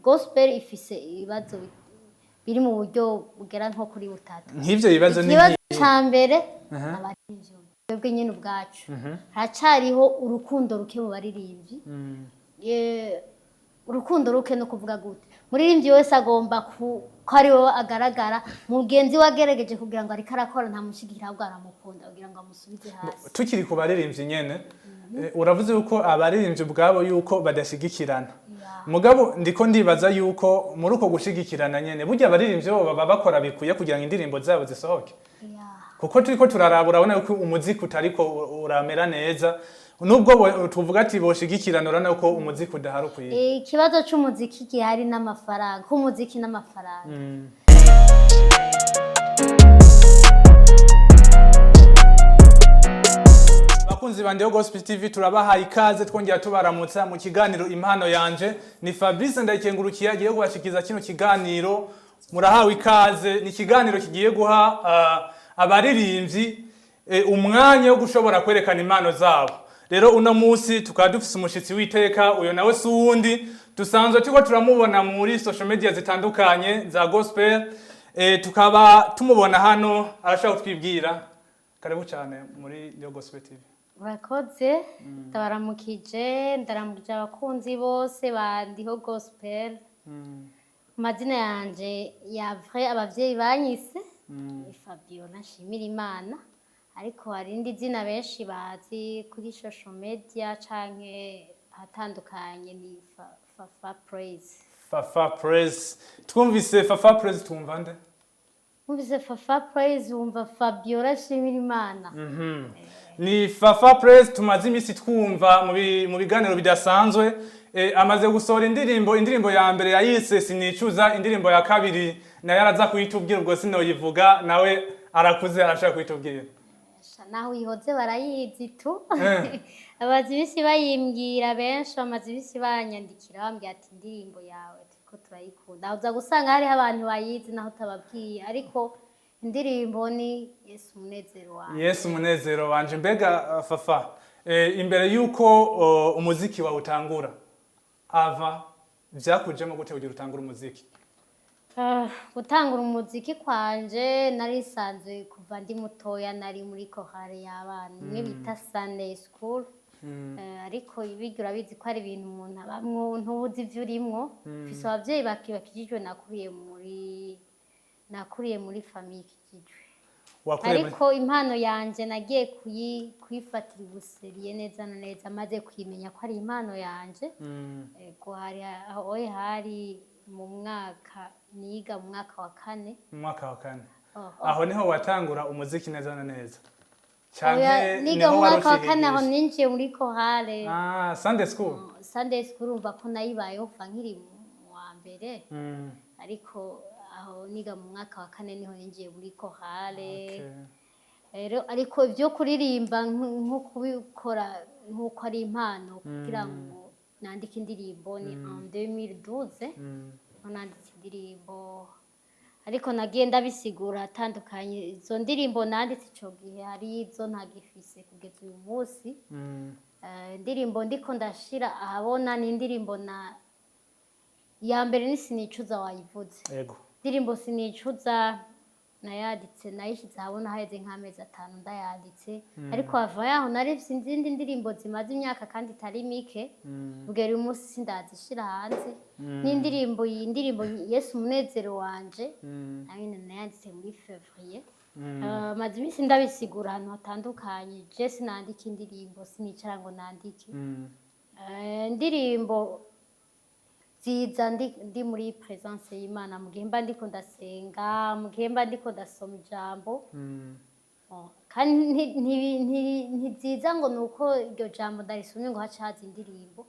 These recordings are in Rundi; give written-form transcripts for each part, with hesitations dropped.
Gospel ifise ibibazo biri mu buryo bugera nko kuri butatu. Nk'ivyo bibazo ni Ikibazo nk'ibi. ca mbere, abaririmbyi twebwe nyene ubwacu haracariho urukundo ruke mu baririmbyi. Urukundo ruke no kuvuga gute, muririmbyi wese agomba ko ari we agaragara, mugenzi we agerageje kugira ngo ariko arakora ntamushigikira, ahubwo aramukunda kugira ngo amusubize hasi. Tukiri ku baririmbyi nyene, uravuze yuko abaririmbyi ubwabo yuko badashigikirana. Mugabo ndiko ndibaza yuko muri uko gushigikirana nyene, burya abaririmbyi bo baba bakora bikwiye kugira ngo indirimbo zabo zisohoke, kuko turiko turaraba, urabona yuko umuziki utariko uramera neza, nubwo tuvuga ati boshigikirana, urabona ko umuziki udahari ukwiye. Ikibazo c'umuziki gihari n'amafaranga, k'umuziki n'amafaranga. Bakunzi ba Ndiho Gospel TV, turabahaye ikaze, twongera tubaramutsa mu kiganiro Impano Yanje. Ni Fabrice Ndayikengurukiye agiye kubashikiza kino kiganiro. Murahawe ikaze. Ni ikiganiro kigiye guha abaririmbyi umwanya wo gushobora kwerekana impano zabo. Rero uno munsi tukaba dufise umushitsi w'iteka. Uyo nawe si uwundi, dusanzwe turiko turamubona muri social media zitandukanye za gospel, tukaba tumubona hano, arashobora kutwibwira. Karibu cyane muri Ndiho Gospel TV. Murakoze, ndabaramukije, ndaramukije abakunzi bose ba Ndiho Gospel. Amazina yanje ya vrai abavyeyi banyise ni Fabiola Nshimira Imana, ariko hari irindi zina benshi bazi kuri social media canke ahatandukanye, ni Fafa Praise. Fafa Praise. Twumvise Fafa Praise twumva nde? Wumvise Fafa Praise wumva Fabiola Nshimira Imana. Ni Fafa Praise tumaze iminsi twumva mu biganiro bidasanzwe. Amaze gusohora indirimbo. Indirimbo ya mbere yayise "Sinicuza", indirimbo ya kabiri nayo araza kuyitubwira, ubwo sinoyivuga, nawe arakuze arashaka kuyitubwira. Sha, naho uyihoze barayizi tu. Bamaze iminsi bayimbwira, benshi bamaze iminsi banyandikira bambwira ati indirimbo yawe turiko turayikunda. Aho uza gusanga hariho abantu bayizi naho utababwiye, ariko indirimbo ni "Yesu Umunezero Wawe". "Yesu Umunezero Wanje". Mbega Fafa, imbere y'uko umuziki wawe utangura, ava vyakujemo gute kugira utangure umuziki? Gutangura umuziki kwanje, nari nsanzwe kuva ndi mutoya nari muri korale y'abana imwe bita Sunday School. Ariko ibiryo urabizi ko ari ibintu umuntu abamwo ntubuzi ivyo urimwo. Mfise abavyeyi bakijijwe, nakuriye muri famille ikijijwe. Wakuriye muri Ariko impano yanje nagiye kuyifatira ubu sérieux neza na neza maze kuyimenya ko ari impano yanje. Ego, hari aho hari mu mwaka niga mu mwaka wa kane. Mu mwaka wa kane? Oh. Aho niho watangura umuziki neza na neza? Oya, Canke niga niho mu wari mwaka wa kane aho ucihigisha? ninjiye muri korale. Ah, Sunday school. Sunday school, urumva ko nayibayeho kuva nkiri mu wa mbere, ariko aho niga mu mwaka wa kane niho ninjiye muri korale. Rero ariko ibyo kuririmba nko kubikora nk'uko ari impano kugira ngo nandike indirimbo ni en 2012 niho nanditse indirimbo, ariko nagiye ndabisigura atandukanye. Izo ndirimbo nanditse ico gihe hari izo ntagifise kugeza uyu munsi. Indirimbo ndiko ndashira ahabona ni indirimbo na ya mbere ni "Sinicuza", wayivuze. Yego. Indirimbo "Sinicuza" nayanditse, nayishyize ahabona haheze nk'amezi 5 ndayanditse, ariko hava yaho narifise izindi ndirimbo zimaze imyaka kandi itari mike, kugera uyu munsi sindazishira hanze. N'indirimbo, iyi ndirimbo "Yesu Umunezero Wanje" nayo nyene nayanditse muri février. Maze iminsi ndabisigura ahantu hatandukanye, je sinandika indirimbo, sinicara ngo nandike. Indirimbo ziza ndi muri présence y'Imana, mu gihe mba ndiko ndasenga, mu gihe mba ndiko ndasoma ijambo. Oh, kandi ntiziza ngo nuko iryo jambo ndarisomye ngo hace haza indirimbo,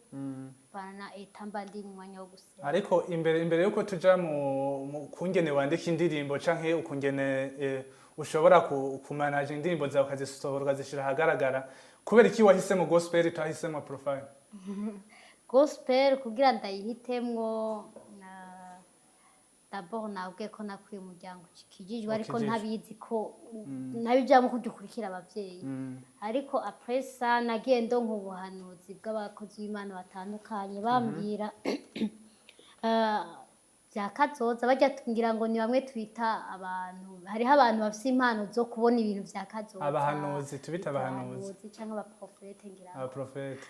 bana eta mba ndi mu mwanya wo gusenga. Ariko imbere yuko tuja mu kungene wandika indirimbo canke ukungene ushobora kumanaja indirimbo zawe ukazisohora ukazishira ahagaragara, kubera iki wahisemo gospel utahisemo profane? Gospel kugira ndayihitemwo, d'abord nabwiye ko nakwiye umuryango ukijijwe, ariko Ukijijwe. ntabizi ko ntabijamwo kurya ukurikira abavyeyi. Ariko après ça nagiye ndonka ubuhanuzi bw'abakozi b'Imana batandukanye, bambwira Bya kazoza barya ngira ngo ni bamwe twita abantu, hariho abantu bafise impano zo kubona ibintu vya kazoza. Abahanuzi, tubita abahanuzi. Canke abaprofete ngira ngo. Abaprofete.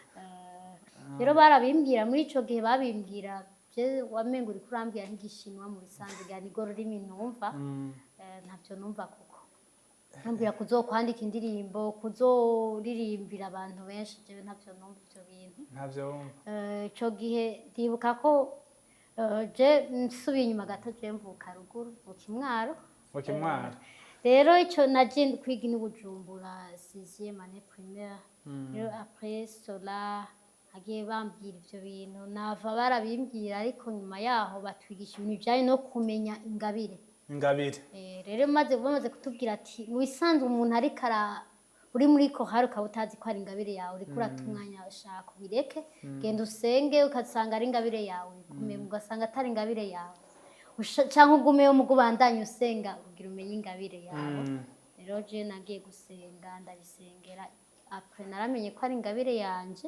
Rero barabimbwira muri ico gihe, babimbwira je wamenga uriko urambwira nk'igishinwa. Mu bisanzwe ngira nirwo rurimi numva. Ntavyo numva, kuko ambwira kuzokwandika indirimbo, kuzoririmbira abantu benshi, jewe ntavyo numva ivyo bintu. Ntavyo wumva. Ico gihe ndibuka ko je nsubiye inyuma gato, je mvuka ruguru mu Kimwaro. Mu Kimwaro. Rero ico naje kwiga ni Bujumbura, sixième année primaire. Rero après cela hagiye bambwira ivyo bintu, nava barabimbwira, ariko nyuma yaho batwigisha ibintu bijanye no kumenya ingabire. Ingabire. Rero bamaze kutubwira ati mu bisanzwe umuntu ariko ara uri muri korali ukaba utazi ko ari ingabire yawe, uriko urata umwanya, shaka ubireke, genda usenge. Ugasanga ari ingabire yawe, ugume, ugasanga atari ingabire yawe, canke ugumeyo mugo ubandanye usenga kugira umenye ingabire yawe. Rero je nagiye gusenga, ndabisengera, après naramenye ko ari ingabire yanje.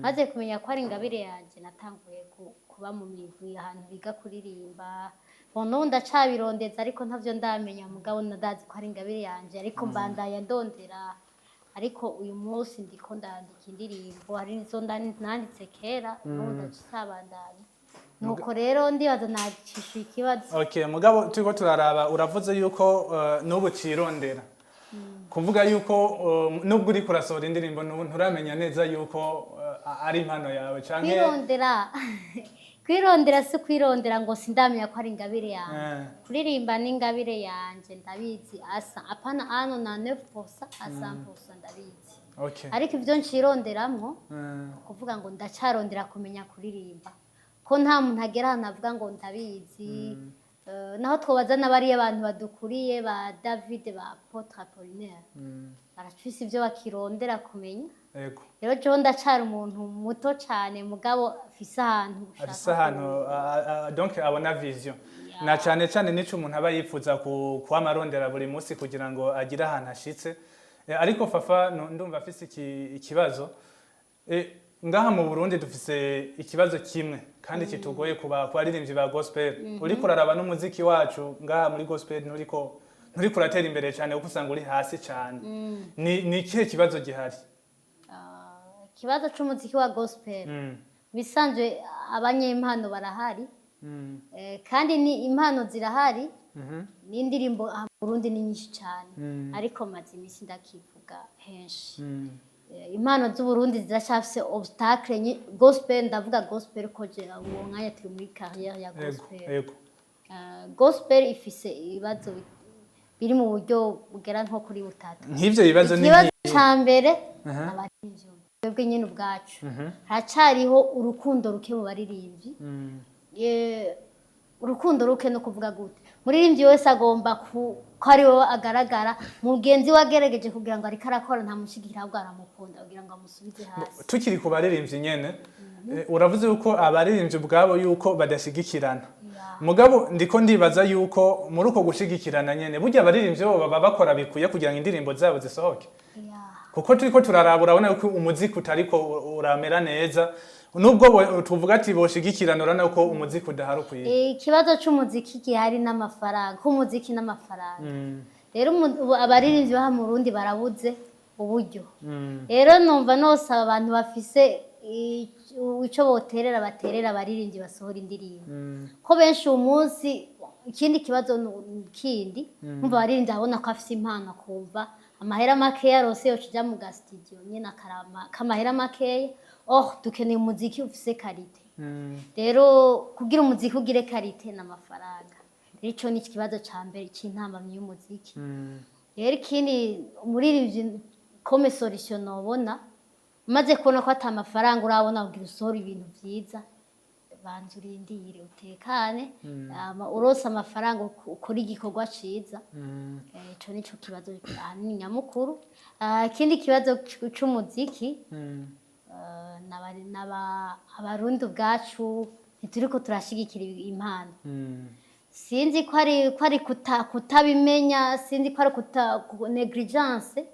Maze kumenya ko ari ingabire yanje, natanguye kuba mu migwi ahantu biga kuririmba. Bon, n'ubu ndacabirondeza ariko ntavyo ndamenya, mugabo ndazi ko ari ingabire yanje, ariko mbandanya ndondera. Ariko uyu munsi ndiko ndandika indirimbo, hari izo nanditse kera, n'ubu ndacabandanya. Nuko rero ndibaza nacishuye ikibazo. Okay, mugabo turiko turaraba, uravuze yuko n'ubu cirondera, kuvuga yuko nubwo uriko urasohora indirimbo n'ubu nturamenya neza yuko ari impano yawe canke Kwirondera si kwirondera ngo sindamenya ko ari ingabire yanjye. Kuririmba ni ingabire yanje, ndabizi, asa apana ano na 9% à 100% ndabizi. Ariko ibyo ncironderamwo, kuvuga ngo ndacarondera kumenya kuririmba, ko nta muntu agera ahantu avuga ngo ndabizi. Naho twobaza n'abariya abantu badukuriye, ba David, ba Apôtre Apollinaire, barafise ibyo bakirondera kumenya. Rero jewe ndacari umuntu muto cane, mugabo afise ahantu ushaka. Afise ahantu donc abona vision, na cane cane nico umuntu aba yifuza kwama arondera buri munsi kugira ngo agire ahantu ashitse. Ariko Fafa, ndumva afise ikibazo. Ngaha mu Burundi dufise ikibazo kimwe kandi kitugoye kuba ku baririmbyi ba gospel. Uriko uraraba n'umuziki wacu ngaha muri gospel nturiko uratera imbere cyane, kuko usanga uri hasi cyane. Ni ikihe kibazo gihari? Ah, ikibazo c'umuziki wa gospel, bisanzwe abanyempano barahari. Kandi ni impano zirahari, n'indirimbo aha mu Burundi ni nyinshi cyane. Ariko maze iminsi ndakivuga henshi. Impano z'Uburundi ziracyafise obstacle gospel, ndavuga gospel ko je uwo mwanya turi muri carrière ya gospel. Gospel ifise ibibazo biri mu buryo bugera nko kuri butatu. Nk'ivyo bibazo ni Ikibazo nk'ibi? ca mbere, abaririmbyi twebwe nyine ubwacu, haracariho urukundo ruke mu baririmbyi. Urukundo ruke no kuvuga gute? Muririmbyi wese agomba ko ari we agaragara, mugenzi we agerageje kugira ngo ariko arakora ntamushigikira, ahubwo aramukunda kugira ngo amusubize hasi. Tukiri ku baririmbyi nyene, uravuze yuko abaririmbyi ubwabo yuko badashigikirana. Mugabo ndiko ndibaza yuko muri uko gushigikirana nyene, burya abaririmbyi bo baba bakora bikwiye kugira ngo indirimbo zabo zisohoke? Kuko turiko turaraba, urabona yuko umuziki utariko uramera neza, nubwo tuvuga ati boshigikirana, urabona yuko umuziki udahari ukwiye. Ikibazo c'umuziki gihari n'amafaranga, ko umuziki n'amafaranga. Rero ubu abaririmbyi baha mu Burundi barabuze uburyo. Rero numva nosaba abantu bafise ico boterera, baterera abaririmbyi basohora indirimbo, ko benshi uyu munsi. Ikindi kibazo kindi, umva, abaririmbyi abona ko afise impano, akumva amahera makeya arose yoca ija mu ga studio nyene akarama k'amahera makeya. Oh, dukeneye umuziki ufise qualité. Rero kugira umuziki ugire qualité n'amafaranga. Rero ico ni ikibazo ca mbere c'intambamyi y'umuziki. Rero ikindi, umuririmbyi, comme solution nobona, umaze kubona ko ata mafaranga urabona kugira usohora ibintu vyiza, banza urindire utekane, hama uronse amafaranga ukore igikorwa ciza. Ico nico kibazo ahanini nyamukuru. Ah, ikindi kibazo c'umuziki, abarundi ubwacu ntituriko turashigikira impano. Sinzi ko ari kutabimenya, sinzi ko ari négligence,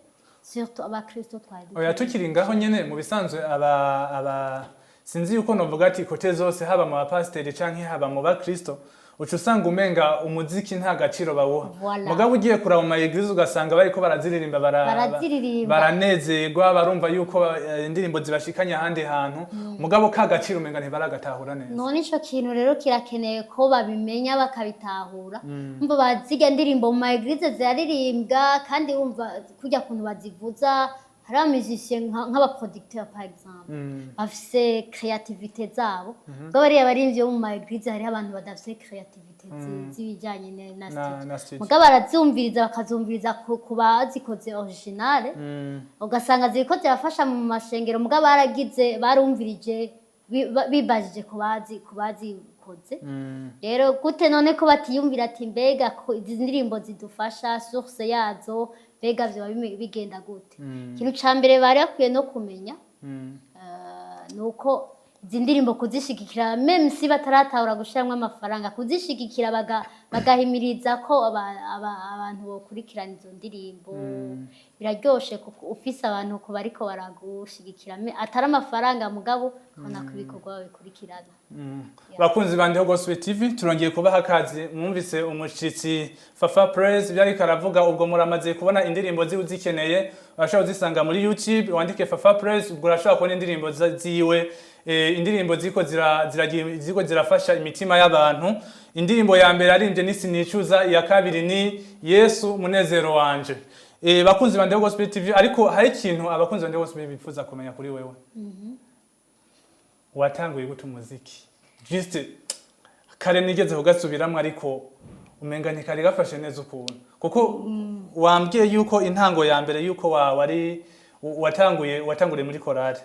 surtout abakristo twari Oya, tukiri ngaho nyene, mu bisanzwe aba Sinzi yuko novuga ati côté zose, haba mu bapasiteri canke haba mu bakristo, uca usanga umenga umuziki nta gaciro bawuha. Voilà. Mugabo ugiye kuraba mu ma églises, ugasanga bariko baraziririmba, Baraziririmba. baranezerwa, barumva yuko indirimbo zibashikanye ahandi hantu, mugabo ka gaciro umenga ntibaragatahura neza. None ico kintu rero kirakeneye ko babimenya, bakabitahura. Umva, baziga indirimbo mu ma églises ziraririmbwa, kandi wumva kurya kuntu bazivuza, hari aba musiciens nk'aba producteur par exemple bafise créativité zabo. Ubwo bariya barimvyi bo mu ma églises, hariho abantu badafise créativité z'ibijanye na studio. Na studio. Mugabo barazumviriza, bakazumviriza ku bazikoze originale, ugasanga ziriko zirafasha mu mashengero, mugabo baragize, barumvirije, bibajije ku bazikoze. Rero gute none ko batiyumvira ati: "Mbega ko izi ndirimbo zidufasha, source yazo mbega vyoba bigenda gute?" Ikintu ca mbere bari bakwiye no kumenya ni uko izi ndirimbo kuzishigikira, même si bataratahura gushiramwo amafaranga, kuzishigikira, bagahimiriza ko abantu bokurikirana izo ndirimbo. Biraryoshe kuko ufise abantu ko bariko baragushigikira, atari amafaranga, mugabo ukabona ko ibikorwa babikurikirana. Bakunzi ba Ndiho Gospel TV, turongeye kubaha akazi. Mwumvise umushitsi Fafa Praise ibyo ariko aravuga. Ubwo muramaze kubona indirimbo ziwe, uzikeneye urashobora kuzisanga muri YouTube, wandike Fafa Praise, ubwo urashobora kubona indirimbo ziwe. Indirimbo ziriko zirafasha imitima y'abantu. Indirimbo ya mbere arimbye ni "Sinicuza", iya kabiri ni "Yesu Munezero Wanje". Bakunzi ba Ndiho Gospel TV, ariko hari ikintu abakunzi ba Ndiho Gospel bifuza kumenya kuri wewe. Watanguye gute umuziki? Juste kare nigeze kugasubiramwo, ariko umenga ntikari gafashe neza ukuntu, kuko wambwiye yuko intango ya mbere yuko wari watanguriye muri korale,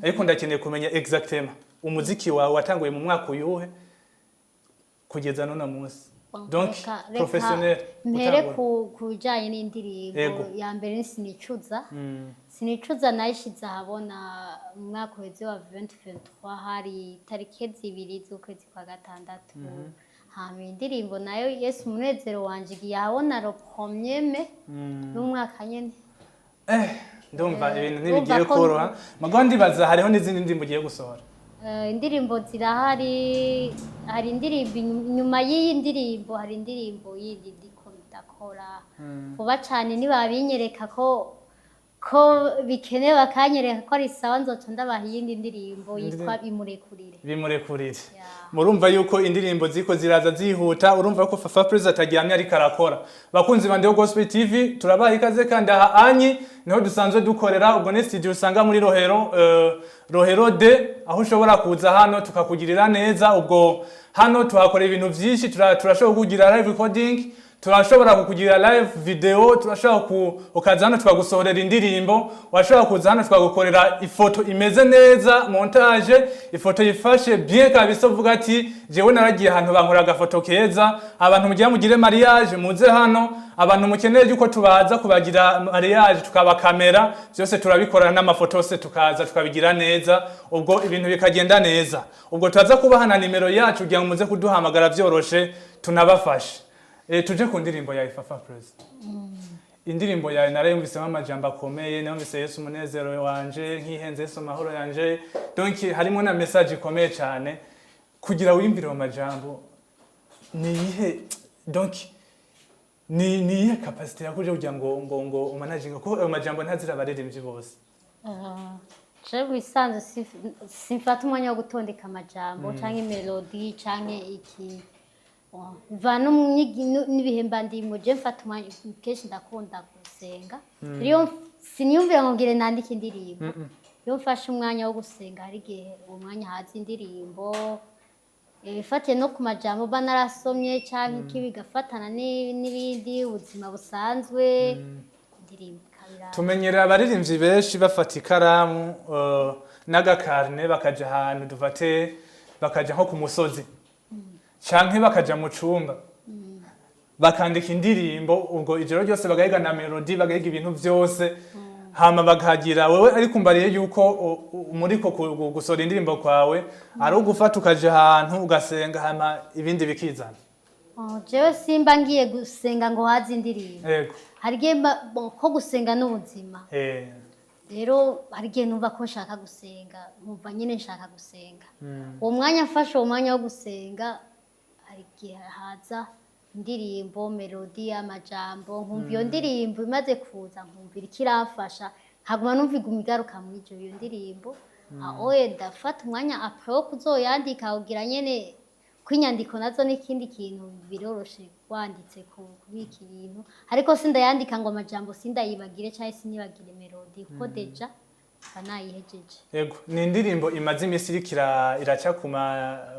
ariko ndakeneye kumenya exactement umuziki wawe watanguye mu mwaka uyuhe kugeza none munsi, donc Reka professionnel mpere utangura. ku bijanye n'indirimbo. Yego. Ya mbere ni "Sinicuza". "Sinicuza" nayishize ahabona mu mwaka uheze wa 2023, hari tariki 2 z'ukwezi kwa gatandatu. Hama indirimbo nayo "Yesu Umunezero Wanje" igiye ahabona le premier mai n'umwaka nyene. Ndumva ibintu Urumva ntibigiye koroha, mugabo ndibaza hariho n'izindi ndirimbo ugiye gusohora. Indirimbo zirahari. Hari indirimbo inyuma y'iyi ndirimbo, hari indirimbo yindi ndiko ndakora vuba cane. Nibabinyereka ko bikenewe, bakanyereka ko ari sawa, nzoca ndabaha iyindi ndirimbo yitwa "Bimurekurire". "Bimurekurire". Yeah. Murumva yuko indirimbo ziko ziraza zihuta. Urumva ko Fafa Praise ataryamye, ariko arakora. Bakunzi ba Ndiho Gospel TV, turabaha ikaze kandi aha anyi niho dusanzwe dukorera. Ubwo ni studio usanga muri Rohero, Rohero de, aho ushobora kuza hano tukakugirira neza. Ubwo hano tuhakora ibintu vyinshi. Turashobora kukugira live recording, turashobora kukugira live video, turashobora ukaza hano tukagusohorera indirimbo, washobora kuza hano tukagukorera ifoto imeze neza, montage, ifoto yifashe bien kabisa, uvuga ati: "Jewe naragiye ahantu bankora agafoto keza." Abantu mugira mugire mariage, muze hano. Abantu mukeneye yuko tubaza kubagira mariage, tukabakamera, byose turabikora, n'amafoto yose tukaza tukabigira neza, ubwo ibintu bikagenda neza. Ubwo turaza kubaha na nimero yacu kugira ngo muze kuduhamagara byoroshe, tunabafashe. Tuje ku ndirimbo yawe, Fafa Praise. Indirimbo yawe narayumvisemo amajambo akomeye. Narayumvise "Yesu Umunezero Wanje", "Nkihenze Yesu Amahoro Yanje", donc harimo na message ikomeye cyane. Kugira wiyumvire mu majambo, ni iyihe, donc ni iyihe capacité yakuje kugira ngo umanaginge, kuko ayo majambo ntazira abaririmbyi bose? Jewe mu bisanzwe simfata umwanya wo gutondeka amajambo canke mélodie canke iki. Biva n'ibihe mba ndimwo. Je mfata umwanya, kenshi ndakunda gusenga. Iyo siniyumvira ngo ngire nandike indirimbo, iyo mfashe umwanya wo gusenga, hari igihe uwo mwanya haza indirimbo, ifatiye no ku majambo mba narasomye canke iki, bigafatana n'ibindi ubuzima busanzwe, indirimbo ikabira. Tumenyereye abaririmbyi benshi bafata ikaramu n'agakarne, bakaja ahantu, dufate bakaja nko ku musozi canke bakaja mu cumba, bakandika indirimbo, ubwo ijoro ryose bagahiga na mélodie, bagahiga ibintu vyose, hama bakagira. Wewe ariko umbariye yuko muri ko gusohora indirimbo kwawe ari ugufata ukaja ahantu ugasenga, hama ibindi bikizana. Oh, jewe simba ngiye gusenga ngo haze indirimbo. Hari igihe bon, ko gusenga n'ubuzima. Rero hari igihe numva ko nshaka gusenga, nkumva nyine nshaka gusenga. Uwo mwanya mfashe uwo mwanya wo gusenga, hari igihe haza indirimbo, mélodie, amajambo, nkumva iyo ndirimbo imaze kuza, nkumva iriko iramfasha, nkaguma numva iguma igaruka muri iyo ndirimbo. Aoye, ndafata umwanya après wo kuzoyandika, kugira nyene ko inyandiko nazo n'ikindi kintu biroroshe wanditse kubika ibintu, ariko sindayandika ngo amajambo sindayibagire cyangwa sinibagire mélodie, kuko déjà mba nayihejeje. Yego, ni indirimbo imaze iminsi iriko iraca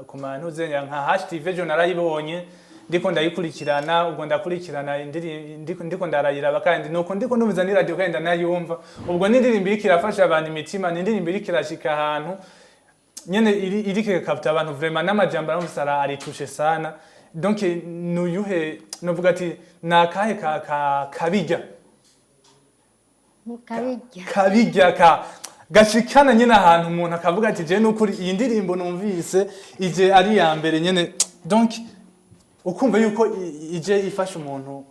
ku ma ntuzenya nka HTV. Ejo narayibonye ndiko ndayikurikirana, ubwo ndakurikirana indirimbo ndiko ndarayiraba, kandi nuko ndiko ndumviza ni radio kandi ndanayumva. Ubwo ni indirimbo iriko irafasha abantu imitima, ni indirimbo iriko irashika ahantu nyene iriko ikapta abantu vraiment, n'amajambo aramufise aritushe sana. Donc nuyuhe novuga ati nakahe ka kabirya Mukabirya? Kabirya ka gashikana nyine ahantu umuntu akavuga ati: "Je nukuri iyi ndirimbo numvise ije ari iya mbere nyene." Donc ukumva yuko ije ifasha umuntu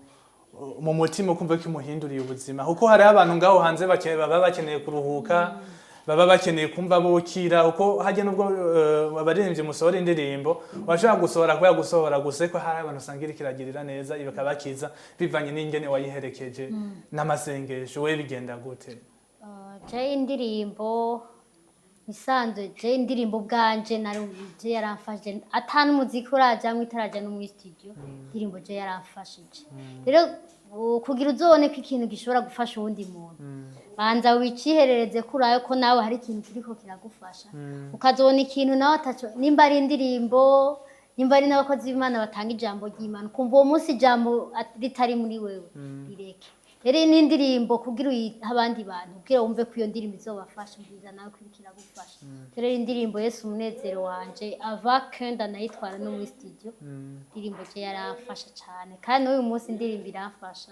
mu mutima, ukumva ko imuhinduriye ubuzima, kuko hariho abantu ngaho hanze baba bakeneye kuruhuka, baba bakeneye kumva bokira, kuko hajya nubwo abaririmbyi musohora indirimbo, washobora gusohora kubera gusohora gusa, ariko hari abantu usanga iriko iragirira neza bikabakiza bivanye n'ingene wayiherekeje n'amasengesho. We bigenda gute? Je indirimbo isanzwe, je indirimbo ubwanje nari je yaramfashije ata n'umuziki urajamwo, itaraja no muri studio. Indirimbo je yaramfashije. Rero kugira uzobone ko ikintu gishobora gufasha uwundi muntu, banza wiciherereze ko urabe ko nawe hari ikintu kiriko kiragufasha, ukazobona ikintu nawe ataco, nimba ari indirimbo, nimba ari n'abakozi b'Imana batanga ijambo ry'Imana, ukumva uwo munsi ijambo ritari muri wewe, rireke. Rero iyi ni indirimbo kugira uyihe abandi bantu, kugira wumve ko iyo ndirimbo izobafasha, ubwiza nawe ko iriko iragufasha. Rero iyi ndirimbo "Yesu umunezero wanje", ava kenda nayitwara no muri studio, indirimbo je yaramfasha cane, kandi n'uyu munsi indirimbo iramfasha.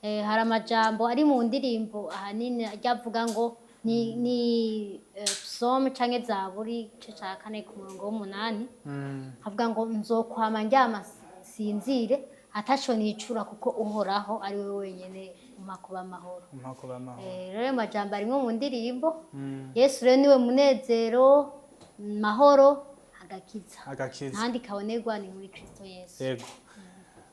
Hari amajambo ari mu ndirimbo ahanini ajya avuga ngo ni psaume canke zaburi igice ca 4 ku murongo w'8, avuga ngo: "Nzokwama ndyama sinzire ataco nicura, kuko Uhoraho ari we wenyene umpa kuba amahoro." Umpa kuba amahoro. Rero ayo majambo arimwo mu ndirimbo. Yesu rero niwe munezero, mahoro, agakiza. Agakiza. Ntahandi kabonerwa, ni muri Kristo Yesu. Yego,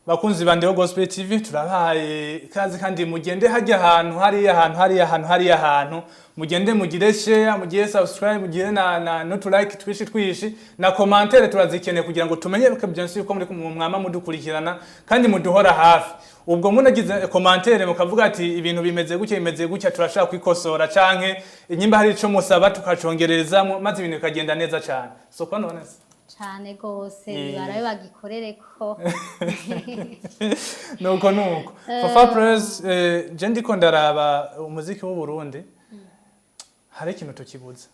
bakunzi ba Ndiho Gospel TV, turabahaye ikaze, kandi mugende hajya ahantu hariya ahantu hariya ahantu hariya ahantu, mugende mugire share, mugire subscribe, mugire na n'utu like twishi twishi na commentaire, turazikeneye kugira ngo tumenye ko bien sûr ko muri mwama mudukurikirana kandi muduhora hafi. Ubwo munagize commentaire mukavuga ati ibintu bimeze gutya, bimeze gutya, turashaka kwikosora, canke inyimba hari ico musaba tukacongerezamo, maze ibintu bikagenda neza cane. Soko none se? Cane gose. Barabe bagikorere ko. Nuko Fafa Press, je ndiko ndaraba umuziki w'u Burundi, hari ikintu tukibuze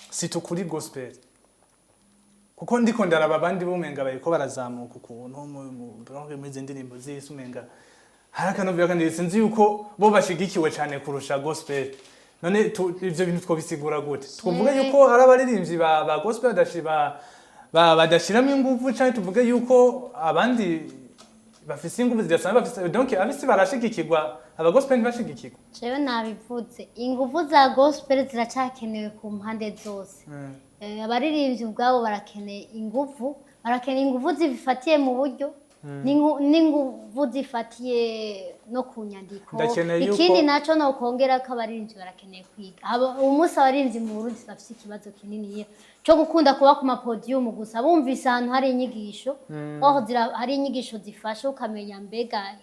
si tukuri gospel, kuko ndiko ndaraba abandi bumenga bariko barazamuka ukuntu muri izi ndirimbo z'isi, umenga hari akanovera, kandi sinzi yuko bo bashigikiwe cyane kurusha gospel. None ivyo bintu twobisigura gute? Twovuga yuko hari abaririmbyi ba gospel badashiramo ingufu, canke tuvuge yuko abandi bafise ingufu zidasanzwe bafise? Donc abisi barashigikirwa, aba gospel ntibashigikirwa. Jewe nabivuze, ingufu za gospel ziracyakenewe ku mpande zose. Abaririmbyi ubwabo barakeneye ingufu, barakeneye ingufu zifatiye mu buryo n'ingufu zifatiye no ku nyandiko. Ndakeneye yuko- Ikindi naco nokongera ko abaririmbyi barakeneye kwiga. Uyu munsi abaririmbyi mu Burundi bafise ikibazo kininiya co gukunda kuba ku ma podium gusa, bumvise ahantu hari inyigisho, aho hari inyigisho zifasha ukamenya mbega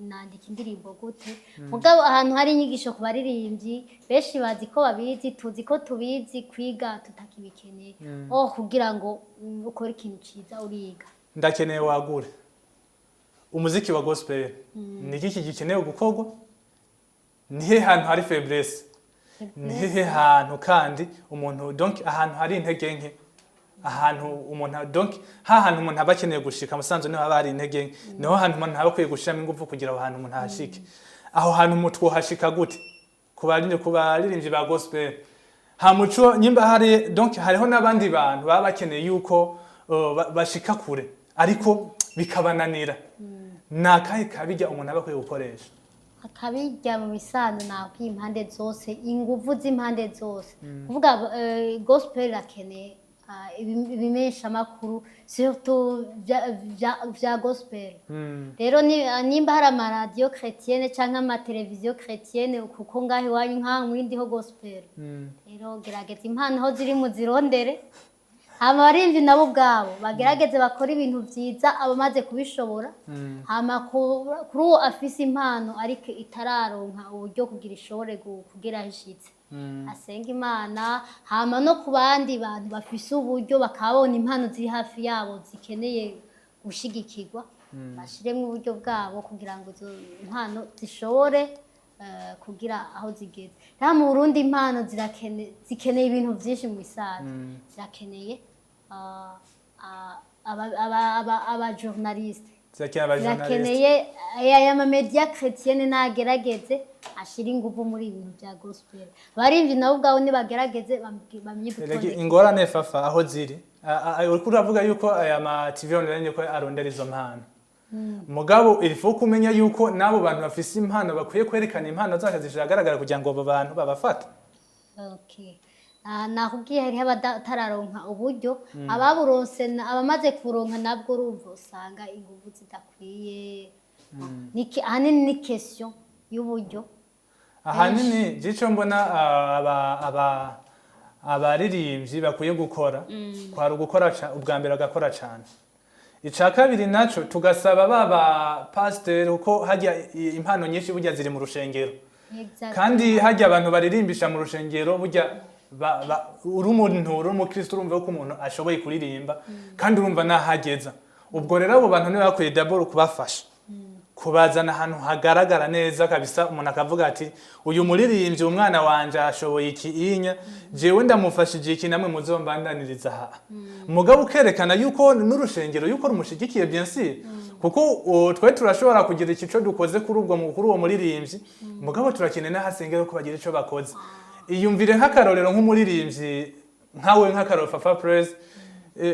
nandika indirimbo gute. Mugabo ahantu hari inyigisho ku baririmbyi benshi bazi ko babizi, tuzi ko tubizi, kwiga tutakibikeneye. Oh, kugira ngo ukore ikintu ciza uriga. Ndakeneye wagure umuziki wa gospel. Ni iki gikenewe gukorwa? Ni he hantu hari faiblesse? Ni hehe hantu kandi umuntu, donc ahantu hari intege nke, ahantu umuntu, donc ha hantu umuntu aba akeneye gushika musanzu niho haba hari intege nke, niho hantu umuntu aba akwiye gushiramo ingufu kugira aho hantu umuntu ahashike. Aho hantu umuntu twohashika gute ku baririmbyi ba gospel? Ha muco nyimba hari, donc hariho n'abandi bantu baba bakeneye yuko bashika kure ariko bikabananira, ni akahe kabirya umuntu aba akwiye gukoresha? Akabirya mu misano nabwiye impande zose, inguvu z'impande zose. Kuvuga gospel irakeneye ibimenyeshamakuru, surtout vya gospel. Rero nimba hari amaradiyo chrétienne canke amateleviziyo chrétienne, kuko ngaho iwanyu nkaho muri Ndiho Gospel, rero gerageza impano aho ziri muzirondere. Hama abaririmbyi nabo ubwabo bagerageze bakore ibintu vyiza, abamaze kubishobora. Hama kuri uwo afise impano ariko itararonka uburyo kugira ishobore kugira aho ishitse, asenga Imana. Hama no ku bandi bantu bafise uburyo, bakabona impano ziri hafi yabo zikeneye gushigikirwa, bashiremwo uburyo bwabo kugira ngo izo mpano zishobore kugira aho zigeze. Rero mu Burundi impano zikeneye ibintu vyinshi. Mu bisanzwe zirakeneye aba journaliste. Zirakeneye aba journaliste. Zirakeneye aya ma média chrétienne, nagerageze ashira inguvu muri ibintu bya gospel. Abaririmbyi nabo ubwabo nibagerageze bamenye Erega gutondeka. Ingorane, Fafa, aho ziri, uriko uravuga yuko aya ma TV online ko arondera izo mpano, mugabo il faut kumenya yuko n'abo bantu bafise impano bakwiye kwerekana impano zacu zishagaragara kugira ngo abo bantu babafate. Okay. Nakubwiye hariho abatararonka uburyo, ababuronse abamaze kuronka nabwo urumva usanga inguvu zidakwiye. Ahanini ni question y'uburyo. Ahanini jico mbona abaririmbyi bakwiye gukora kwari ugukora ubwa mbere bagakora cane. Ica kabiri naco tugasaba baba pasiteri, kuko harya impano nyinshi burya ziri mu rushengero. Kandi harya abantu baririmbisha mu rushengero burya uri umuntu, uri umukristo, urumva ko umuntu ashoboye kuririmba kandi urumva nahageza. Ubwo rero abo bantu niba bakwiye d'abord kubafasha kubazana ahantu hagaragara neza kabisa, umuntu akavuga ati: "Uyu muririmbyi, umwana wanje ashoboye iki inya, jewe ndamufashije iki, namwe muzombandaniriza aha." Mugabo ukerekana yuko n'urushengero yuko rumushigikiye, bien sûr, kuko twe turashobora kugira ico dukoze kuri ubwo kuri uwo muririmbyi, mugabo turakeneye n'ahasengero ko bagira ico bakoze. Iyumvire nk'akarorero nk'umuririmbyi nkawe, nk'akarorero Fafa Praise,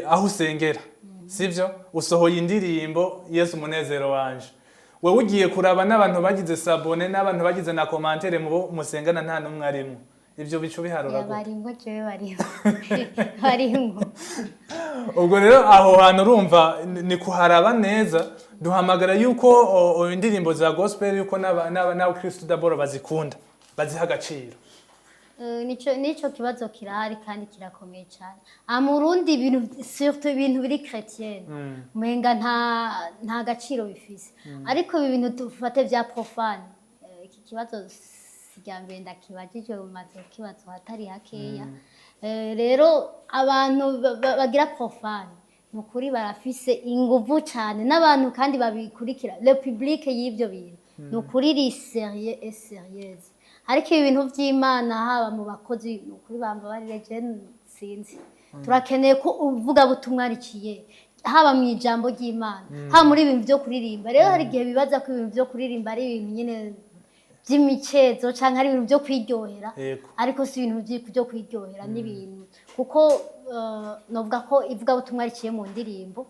aho usengera, sivyo, usohoye indirimbo "Yesu umunezero wanje", wewe ugiye kuraba n'abantu bagize s'abonner n'abantu bagize na commentaire mu bo musengana nta n'umwe arimwo. Ivyo bico biharura gute? Barimwo, jewe barimwo, barimwo. Ubwo rero aho hantu urumva ni kuharaba neza. Duhamagara yuko indirimbo za gospel yuko n'abakristo d'abord bazikunda, baziha agaciro. Nico kibazo kirahari kandi kirakomeye cyane. Aha mu Burundi ibintu, surtout ibintu biri chrétien, umenga nta gaciro bifise, ariko ibi bintu dufate vya profane, iki kibazo si irya mbere ndakibajije, bimaze kukibazo hatari hakeya. Rero abantu bagira profane ni ukuri barafise inguvu cyane, n'abantu kandi babikurikira, le public y'ibyo bintu ni ukuri ri sérieux et sérieuse. Ariko ibi bintu by'Imana, haba mu bakozi, ni ukuri bamba barire, je sinzi. Turakeneye ko uvuga butumwa riciye haba mu ijambo ry'Imana, haba muri ibintu byo kuririmba. Rero hari igihe bibaza ko ibintu byo kuririmba ari ibintu nyine by'imicezo cyangwa ari ibintu byo kwiryohera, ariko si ibintu byo kwiryohera, n'ibintu kuko novuga ko ivugabutumwa riciye mu ndirimbo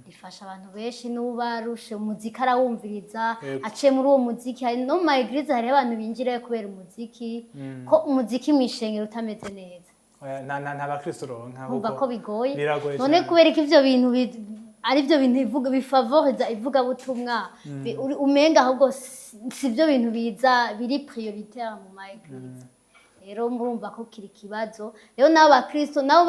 rifasha abantu benshi. N'ubarushe umuziki arawumviriza aciye muri uwo muziki. Hari no mu ma église hariho abantu binjirayo kubera umuziki, ko umuziki mw'ishengero utameze neza, Oya, nta bakristo uronka. Urumva kuko ko bigoye. Biragoye None cyane. kubera ko ivyo bintu ari byo bintu bifavoriza ivugabutumwa, umenga ahubwo si byo bintu biza biri prioritaire mu ma église. Rero murumva ko kiri kibazo. Rero n'abo bakristo, nabo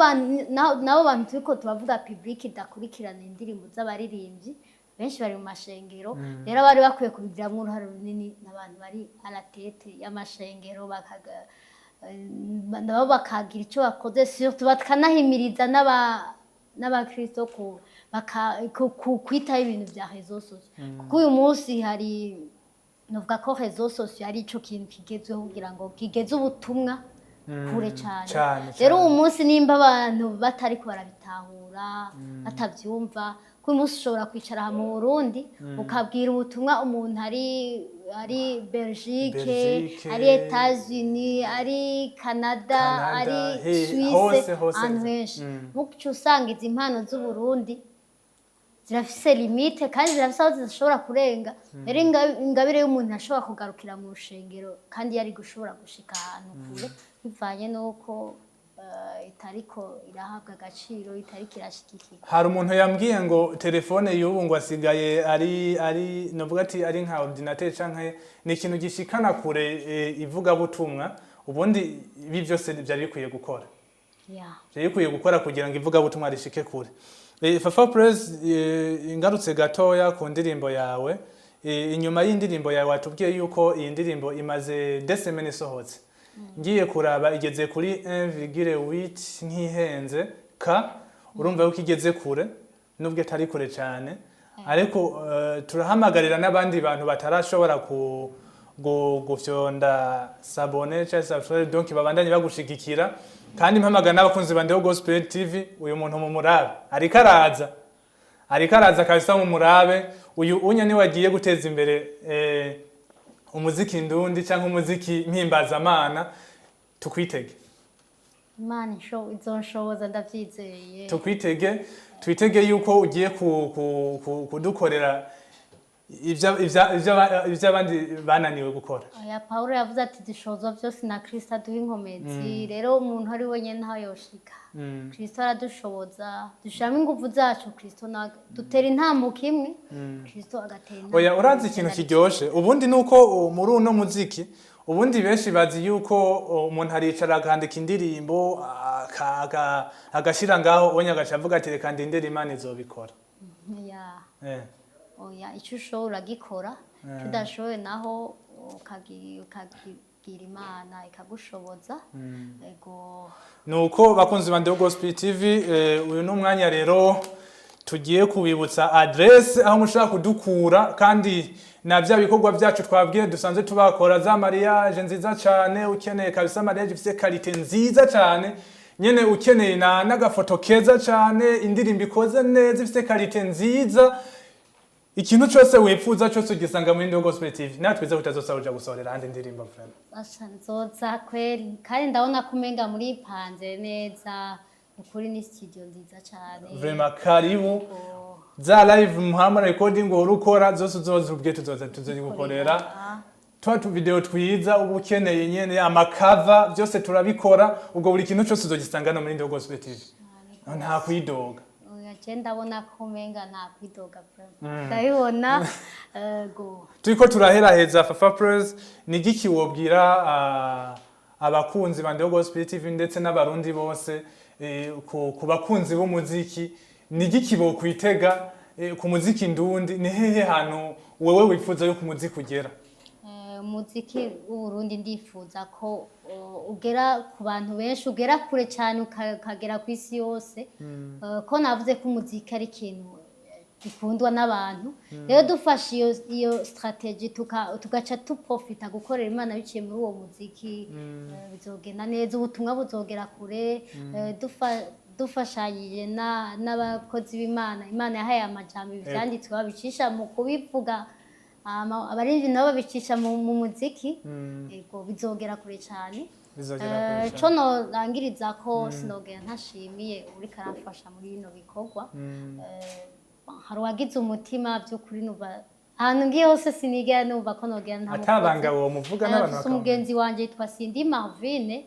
bantu turiko turavuga, public idakurikirana indirimbo z'abaririmbyi, benshi bari mu mashengero. Rero bari bakwiye kubigiramwo uruhare runini n'abantu bari à la tête y'amashengero, bakaga nabo bakagira icyo bakoze, surtout bakanahimiriza n'abakristo ku kwitaho ibintu bya réseaux sociaux, kuko uyu munsi hari novuga ko réseaux sociaux ari ico kintu kigezweho kugira ngo kigeze ubutumwa kure cyane. Cane, Rero cane. uyu munsi nimba abantu batariko barabitahura, batavyumva ko uyu munsi ushobora kwicara aha mu Burundi ukabwira ubutumwa umuntu ari Belgique, Belgique, ari Etats-Unis, ari Canada, Canada, ari Suisse, hose, hose. ahantu henshi. Muco usanga izi mpano z'Uburundi Zirafise limite kandi zirafise aho zidashobora kurenga. Rero ingabire y'umuntu ashobora kugarukira mu rushengero kandi yari gushobora gushika ahantu kure, bivanye n'uko itariko irahabwa agaciro, itariko irashigikirwa. Hari umuntu yambwiye ngo telefone y'ubu ngo asigaye ari novuga ati ari nka ordinateur canke ni ikintu gishikana kure ivugabutumwa. Ubundi ibi byose byari bikwiye gukora, byari bikwiye gukora kugira ngo ivugabutumwa rishike kure. Fafa Press, ingarutse gatoya ku ndirimbo yawe, inyuma y'indirimbo yawe watubwiye yuko iyi ndirimbo imaze 2 semaines isohotse. Ngiye kuraba igeze kuri 1,8 ntihenze ka, urumva yuko igeze kure nubwo itari kure cyane. Ariko turahamagarira n'abandi bantu batarashobora ku gufyonda s'abonner cyangwa subscribe, donc babandanye bagushigikira. Kandi mpamagara n'abakunzi ba Ndeho Gospel TV, uyu muntu mu murabe ariko araza, ariko araza kabisa, mu murabe. Uyu unya niwe agiye guteza imbere umuziki ndundi cyangwa umuziki mpimbazamana. Tukwitege. Imana izonshoboza, ndavyizeye. Tukwitege, twitege yuko ugiye kudukorera ivyo abandi bananiwe gukora. Oya, Pawulo yavuze ati dushozwa byose na Kristo aduha inkomezi. Rero umuntu ari wenyine ntaho yoshika. Kristo aradushoboza, dushiramo ingufu zacu, Kristo nawe dutera intambuko imwe, Kristo agatera intambuko. Oya, urazi ikintu kiryoshe ubundi nuko muri uno muziki ubundi benshi bazi yuko umuntu aricara akandika indirimbo, agashira ngaho onye, agaca avuga ati reka ndindire Imana izobikora. Ya. Oya, icyo ushoboye uragikora, icyo udashoboye naho ukagira Imana ikagushoboza. Ego. Nuko bakunzi ba Ndeho Gospel TV, uyu ni umwanya rero tugiye kubibutsa adresse aho mushobora kudukura, kandi na bya bikorwa byacu twabwiye dusanzwe tubakora, za mariage nziza cyane. Ukeneye kabisa mariage ifite qualité nziza cyane nyene, ukeneye na n'agafoto keza cyane, indirimbo ikoze neza ifite qualité nziza, ikintu cyose wifuza cyose ugisanga muri Ndeho Gospel TV. Natwe twize kutazosaba uja gusohorera ahandi indirimbo, vraiment. Basha, nzoza kweri, kandi ndabona ko umenga muri panze neza. Ukuri ni studio nziza cyane. Vraiment, karibu. Ego. Za live muhama recording uhora ukora zose uzoza ubwiye, tuzoza tuzigukorera. Twa tu video twiza uba ukeneye nyene, ama cover, byose turabikora. Ubwo buri kintu cyose uzogisanga no muri Ndeho Gospel TV, nta kwidoga. Oya, je ndabona ko umenga nta kwidoga vraiment, ndabibona. Ego. Turiko turaheraheza, Fafa Press, ni igiki wobwira abakunzi ba Ndeho Gospel TV ndetse n'abarundi bose, ku bakunzi b'umuziki? Ni igiki bokwitega ku muziki ndundi? Ni hehe hantu wewe wifuza yuko umuziki ugera? Umuziki w'Uburundi ndifuza ko ugera ku bantu benshi, ugera kure cyane, ukagera ku isi yose. Ko navuze ko umuziki ari ikintu gikundwa n'abantu. Rero dufashe iyo stratégie, tugaca tuprofita gukorera Imana biciye muri uwo muziki, bizogenda neza, ubutumwa buzogera kure. Dufashanyije n'abakozi b'Imana, Imana yahaye amajambo, ivyanditswe babicisha mu kubivuga, abaririmbyi nabo babicisha mu muziki. Ego, bizogera kure cyane. Bizogera kure Co cane. norangiriza ko sinogera ntashimiye uriko aramfasha muri bino bikorwa. Hari uwagize umutima by'ukuri, numva ahantu ngiye hose sinigera numva ko nogera ntamukoze. Atabanga uwo muvuga n'abantu Mfise bakamenya. umugenzi wanje yitwa Cindy Marvine,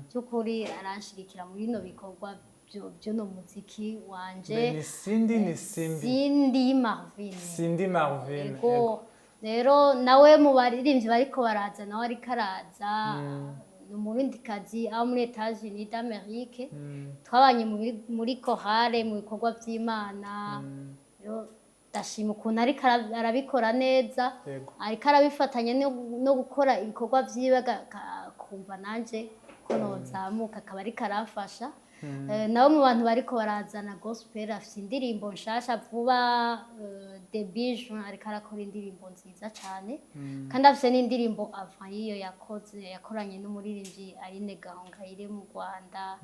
by'ukuri aranshigikira muri bino bikorwa by'uno muziki wanje. Ni Cindy, ni Simbi? Cindy Marvine. Cindy Marvin. Ego. Rero nawe mu baririmbyi bariko baraza, nawe ariko araza, ni umurundikazi aba muri Etats-Unis d'Amérique. Twabanye muri chorale, mu bikorwa vy'Imana. Rero ndashima ukuntu ariko arabikora neza, ariko arabifatanya no gukora ibikorwa vyiwe, akumva nanje ko nozamuka, akaba ariko aramfasha. Nawe mu bantu bariko barazana gospel, afise indirimbo nshasha vuba, début juin, ariko arakora indirimbo nziza cane. Kandi afise n'indirimbo avant y'iyo yakoze, yakoranye n'umuririmbyi Aline Gahongayire mu Rwanda.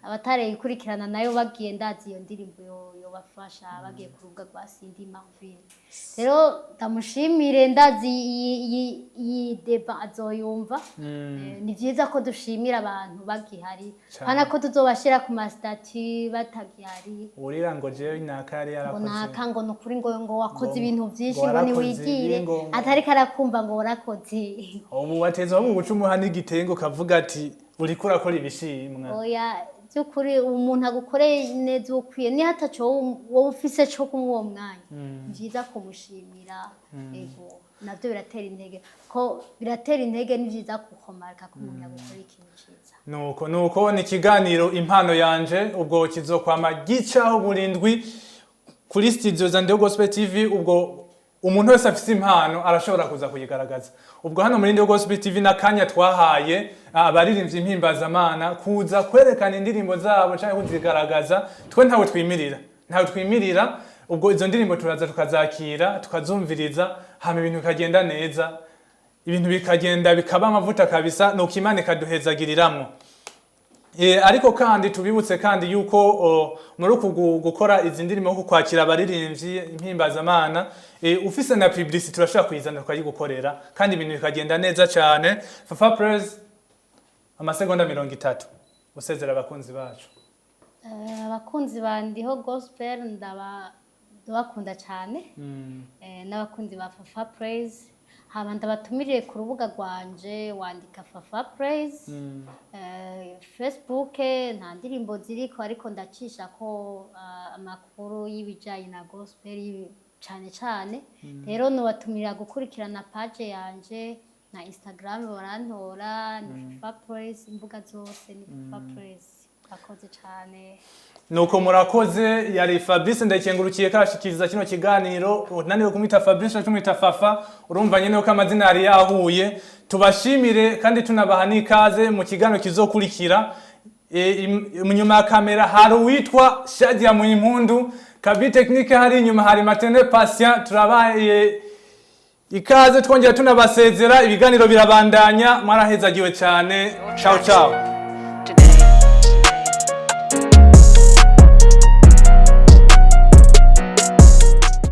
Abatareye ikurikirana nayo bagiye, ndazi iyo ndirimbo yobafasha bagiye ku rubuga rwa Cindy Marvin. Rero ndamushimire, ndazi iyi débat azoyumva. Ni vyiza ko dushimira abantu bagihari, Cane. hana ko tuzobashira. Abashira ku ma statuts batagihari. Urira ngo jewe naka yari Ngo yarakoze. Naka ngo ni ukuri ngo wakoze Ngo- ibintu byinshi, ngo ngo warakoze niwigire ibi, ngo- atariko arakumva ngo warakoze. Ubu wateza aho guca umuha n'igitengo ukavuga ati uriko urakora ibishimwa. Oya, by'ukuri umuntu agukoreye neza ukwiye niyo ataco wowe ufise co kumuha uwo mwanya, ni byiza kumushimira. Ego, navyo biratera intege, ko biratera intege, ni byiza kukomarika ko umuntu yagukoreye ikintu ciza. Nuko nuko ni ikiganiro Impano Yanje, ubwo kizokwama gicaho burindwi kuri studio za Ndiho Gospel TV. Ubwo umuntu wese afise impano arashobora kuza kuyigaragaza. Ubwo hano muri Ndiho Gospel TV n'akanya twahaye abaririmbyi impimbazamana kuza kwerekana indirimbo zabo cyangwa kuzigaragaza. Twe ntawe twimirira, ntawe twimirira. Ubwo izo ndirimbo turaza tukazakira, tukazumviriza, hama ibintu bikagenda neza, ibintu bikagenda bikaba amavuta kabisa, nuko Imana ikaduhezagiriramwo. Ariko kandi tubibutse kandi yuko muri uku gukora izi ndirimbo, nko kwakira abaririmbyi impimbazamana, ufise na publicity turashobora kuyizana tukayigukorera kandi ibintu bikagenda neza cyane. Fafa Praise, amasegonda 30 usezera abakunzi bacu. Abakunzi ba Ndiho Gospel ndabakunda cyane, n'abakunzi ba Fafa Praise. Hama ndabatumiriye ku rubuga rwanje, wandika Fafa Praise. Facebook nta ndirimbo ziriko, ariko ndacisha ko amakuru y'ibijanye na gospel cane cane. Rero nobatumira gukurikirana page yanje na Instagram, barantora ni Fafa Praise, imbuga zose ni Fafa Praise. Bakoze cane. Nuko murakoze. Yari Fabrice Ndayikengurukiye karashikiriza kino kiganiro. Unaniwe kumwita Fabrice, tumwita Fafa, urumva nyene ko amazina yari yahuye. Tubashimire kandi tunabaha n'ikaze mu kiganiro kizokurikira. Inyuma ya kamera hari uwitwa Shadia Muhimpundu, kabi technique hari inyuma hari Matene Patient. Turabaye ikaze, twongera tunabasezera. Ibiganiro birabandanya. Mwarahezagiwe cyane. Ciao ciao.